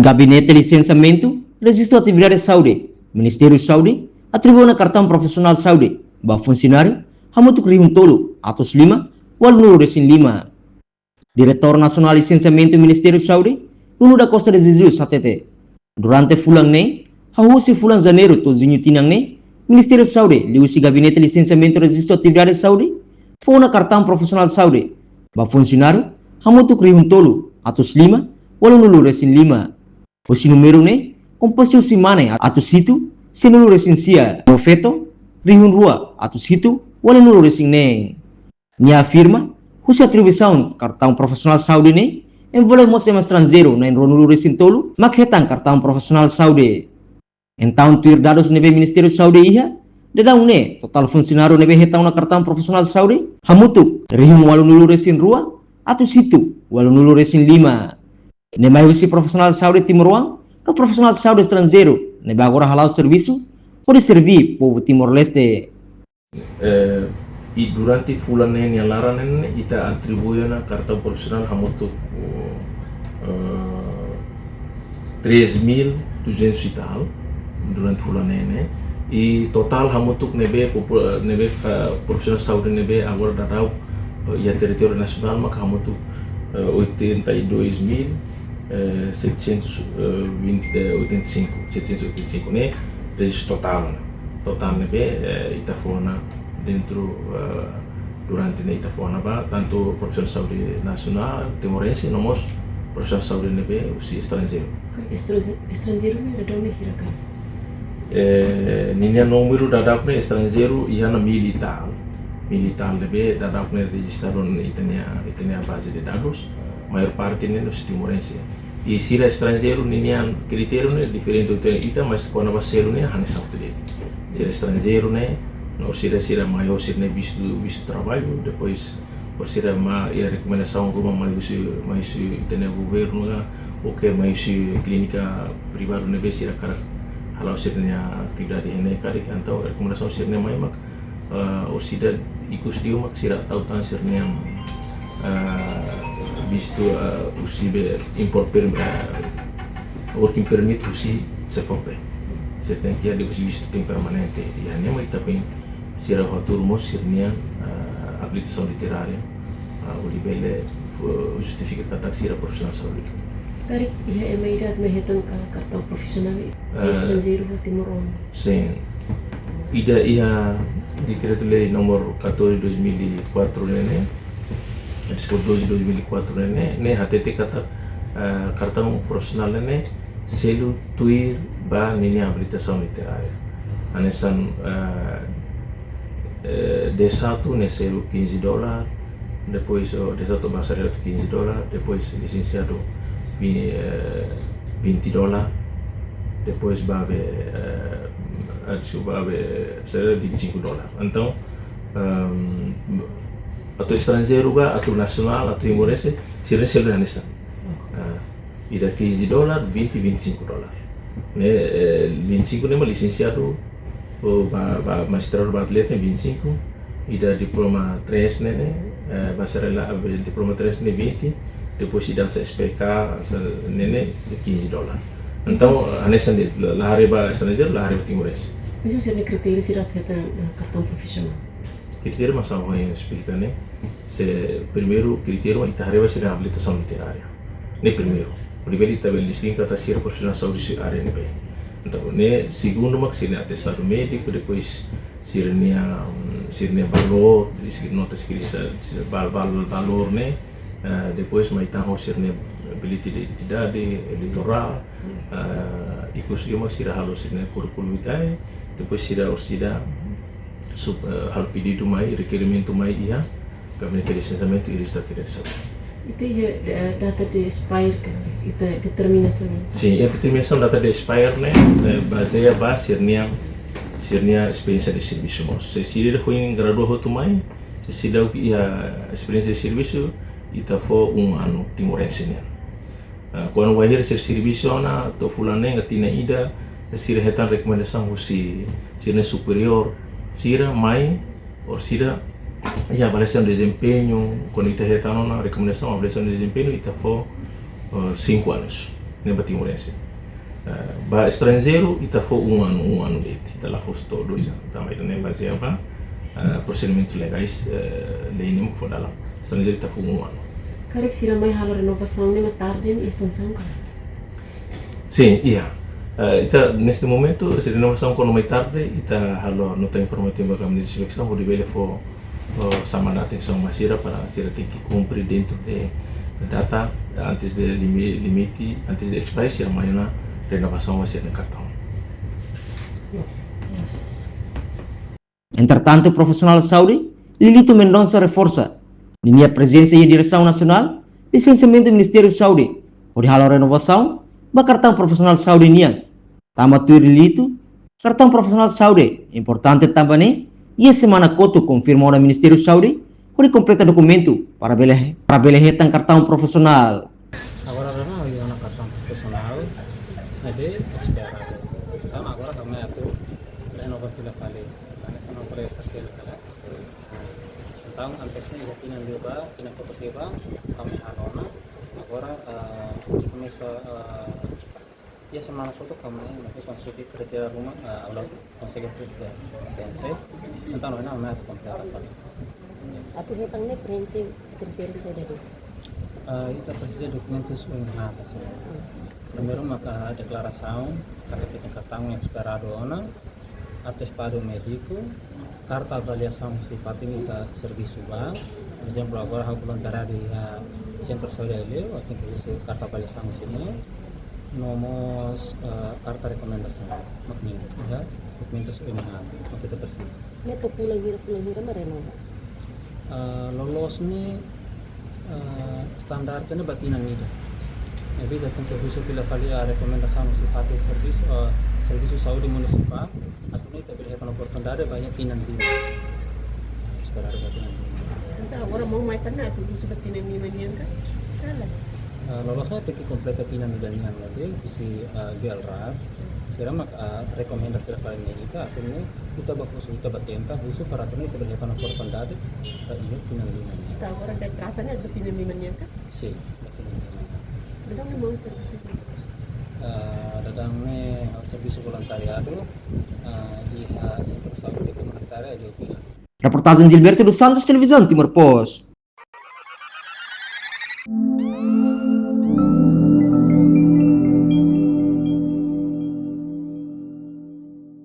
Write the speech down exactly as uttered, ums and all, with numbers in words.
Gabinete Lisensiamentu Rejistu Atividade Saúde, Ministériu Saúde atribui ona kartaun profisionál saúde ba funsionáriu hamutuk rihun tolu atus lima, ualunulu resin lima. Diretór Nasionál Lisensiamentu Ministériu Saúde, Nuno da Costa de Jesus hatete, durante fulan ne'e, hahú husi fulan Janeiru to'o Juñu tinan ne'e, Ministériu Saúde liuhusi Gabinete Lisensiamentu Rejistu Atividade Saúde fó ona kartaun profisionál saúde ba funsionáriu hamutuk rihun tolu atus lima, ualunulu resin lima. Husi númeru ne'e kompostu husi mane atus hitu, sianulu resin sia, no feto rihun rua atus hitu, ualunulu resin neen. Nia afirma, husi atribuisaun kartaun profisionál saúde ne'e, envolve mós ema estranjeiru na'in ruanulu resin tolu mak hetan kartaun profisionál saúde. Entaun, tuir dadus ne'ebé Ministériu Saúde iha, daudaun ne'e totál funsionáriu ne'ebé hetan ona kartaun profisionál saúde hamutuk rihun ualunulu resin rua atus hitu, ualunulu resin lima. Ne'e mai husi profisionál saúde timoroan no profisionál saúde estranjeiru ne'ebé agora hala'o servisu hodi serví povu Timor-Leste. Eh, i durante fulan ne'e nia laran ne'e ita atribui ona kartaun profisionál hamutuk, eh, três mil duzentos e tal durante fulan ne'e, ne'e. I totál hamutuk ne'ebé popu-, ne'ebé, eh, profisionál saúde ne'ebé agora daudaun, eh, iha territóriu nasionál maka hamutuk, eh, oitenta e dois mil, eh, setecentos, eh, vinte, eh, oitenta e cinco, setecentos e oitenta e cinco ne'e rejistu totál, ne'e. Totál ne'ebé, eh, ita fó ona dentru, eh, durante ne'e ita fó ona ba tantu profisionál saúde nasionál, timorense, no mós profisionál saúde ne'ebé husi estranjeiru. Estranjeiru, estranjeiru ne'e daudaun ne'e hira ka? Eh, ninia númeru daudaun ne'e estranjeiru iha ona mil e tal. Mil e tal ne'ebé daudaun ne'e rejistadu iha ita-nia, ita-nia baze de dadus, maiór parte ne'e husi timorense. I sira estranjeiru ninian kritériu ne'e diferente hotu ita, mas kona-ba selu ne'e hanesan hotu de'it. Sira estranjeiru ne'e, no sira, sira mai ho sira-nia vistu, vistu traballu, depois por sira mai iha rekomendasaun ruma mai husi, mai husi ita-nia governu ka, ou ke mai husi klínika privadu ne'ebé sira hakarak hala'o sira-nia atividade iha ne'e karik, entaun rekomendasaun sira-ne'e mai mak, eh, orsida ikus liu mak sira tau tan sira-nia, eh, vistu, eh, husi be import per-, eh, working permit husi SEFOPE. Sira tenke iha de'it husi vistu tempu permanente. Iha ne'e mak ita foin sira hatudu mós sira-nia, eh, abilitasaun literária, eh, hodi bele fó, justifika katak sira profisionál saúde. Karik iha ema ida atu mai hetan ka-, kartaun profisionál, eh, estranjeiru ho timoroan? Sin. Ida iha Dekretu-Lei númeru catorze dois mil e quatro ne'e, ne'e, deskulpa, doze dois mil e quatro ne'e, ne'e, ne'e hatete katak, eh, kartaun profisionál ne'e, ne'e selu tuir ba ninia abilitasaun literária. Hanesan, eh, eh, D satu ne'e selu quinze dólar, depois, oh, D satu bacharelado quinze dólar, depois lisensiadu vi-, eh, vinte dólar, depois ba be, eh, ah, deskulpa, ba be bacharelado vinte e cinco dólar. Entaun, ehm, atu estranjeiru ka, atu nasionál, atu timorense, sira selu hanesan. Ah, ida quinze dólar, vinte, vinte e cinco dólar. Ne'e, eh, vinte e cinco ne'e mak lisensiadu, ou ba, ba mestradu, ba atleta, vinte e cinco. Ida diploma três ne'e, ne'e, eh, bacharelá, eh, diploma três ne'e vinte, depois ida hanesan S P K, hanesan ne'e, ne'e quinze dólar. Entaun, hanesan de'it, la, la haree ba estranjeiru, la haree ba timorense. Mas sira-nia kritériu sira atu hetan, eh, kartaun profisionál? Kritériu mak hanesan ohin esplika ne'e. Se primeiru kritériu mak ita haree ba sira-nia abilitasaun literária. Ne'e primeiru. Hodi bele ita bele distingi katak sira profisionál saúde husi área ne'ebé. Entaun, ne'e segundu mak sira-nia atestadu médiku, depois sira-nia, mm, sira-nia valór, isi nota eskritu, sira val-, val-, valór ne'e, eh, depois mai tan ho sira-nia bilhete de identidade eleitorál, eh, ikus liu mak sira halo sira-nia kurríkulu vitae, depois sira orsida sub-, eh, halo pedidu mai, rekerimentu mai iha Gabinete Lisensiamentu i Rejistu Atividade Saúde. Ita iha da-, data de expire ka, ita determina hanesan? Sin, iha determinasaun data de expire ne'e, eh, bazeia ba sira-nia, sira-nia esperiénsia de servisu mós. Se sira foin gradua hotu mai, se seidauk iha esperiénsia de servisu, ita fó um ano timorense nian. Ah, kuandu bainhira sira servisu ona, to'o fulan neen ka tinan ida, sira hetan rekomendasaun husi sira-nia superiór sira mai, orsida iha avaliasaun dezempeñu, kuandu ita hetan ona rekomendasaun avaliasaun dezempeñu, ita fó, eh, cinco anos. ne'e ba timorense. Eh, ba estranjeiru ita fó um ano, um ano de'it, ita la fó só dois anos. Tanba ida-ne'e bazeia ba, eh, prosedimentus legais, eh, lei ne'e mak fó dalan. Estranjeiru ita fó um ano. Karik sira mai halo renovasaun ne'e mak tarde nia sansaun ka? Sin, iha. Eh, ita neste momentu, se renovasaun kuandu mai tarde, ita halo nota informativa ba gabinete de inspesaun, hodi bele fó, eh, xama atensaun ba sira para sira tenke kumpre dentru de data, antes de limi-, limite, antes de expire, sira mai halo renovasaun ba sira-nia kartaun. Entretantu, profisionál saúde, Lilito Mendonça reforsa ninia prezensa iha diresaun nasionál lisensiamentu Ministériu Saúde, hodi halo renovasaun ba kartaun profisionál saúde nian. Tanba tuir Lilito, kartaun profisionál saúde importante tanba ne'e, iha semana kotuk konfirma ona Ministériu Saúde, hodi kompleta dokumentu para bele, para bele hetan kartaun profisionál. Agora, agora ha'u iha ona kartaun profisionál, ne'ebé expire. Entaun, agora ha'u mai atu renova fila fali. Tanba hanesan ha'u presta fila fali. Entaun, antes ne'e iha tinan liubá, tinan kotuk liubá, ha'u mai halo ona. Agora, eh, komesa, eh, iha semana kotuk ha'u mai, nanti konsege kira-kira ruma, eh, ha'u la konsege vense. Entaun, ha'u mai atu kompleta fali. Atu hetan ne'e prenxe kritéria saida de'it? Eh, ita presiza dokumentus oin haat, sin. Primeiru maka deklarasaun katak ita-nia kartaun expire ona, atestadu médiku, karta avaliasaun husi fatin ita servisu ba. Por ezemplu, agora ha'u voluntariadu iha Sentru Saúde Aileu, ha'u tenke husu karta avaliasaun husi ne'e. No mós, eh, karta rekomendasaun, mak ne'e, ya, dokumentus oin haat, mak ita presiza. Ne'e to'o fulan hira, fulan hira mak renova? Eh, loloos ne'e, eh, standar ne'e ba tinan ida. Ne'ebé ita tenke husu fila fali, eh, rekomendasaun husi fatin servisu, eh, servisu saúde munisipál, atu nune'e ita bele hetan oportunidade ba iha tinan lima. Esperadu ba tinan lima. Entaun, agora mak mai fali atu husu ba tinan lima nian ka? Kala. Eh, loloos ne'e tenke kompleta tinan ida nian, ne'ebé husi, eh, G L R A S. Sira mak, eh, rekomenda fila fali mai ita, atu nune'e ita bá husu, ita bá tenta husu para atu nune'e ita bele hetan oportunidade ba iha tinan lima nian. Entaun, agora ita trata ne'e ba tinan lima nian ka? Sin, ba tinan lima nian. Daudaun ne'e maun servisu? Eh, daudaun ne'e ha'u servisu voluntariadu, eh, iha Sentru Saúde Komunitária Aileu Vila. Reportajen Gilberto dos Santos, Televizaun Timor Post.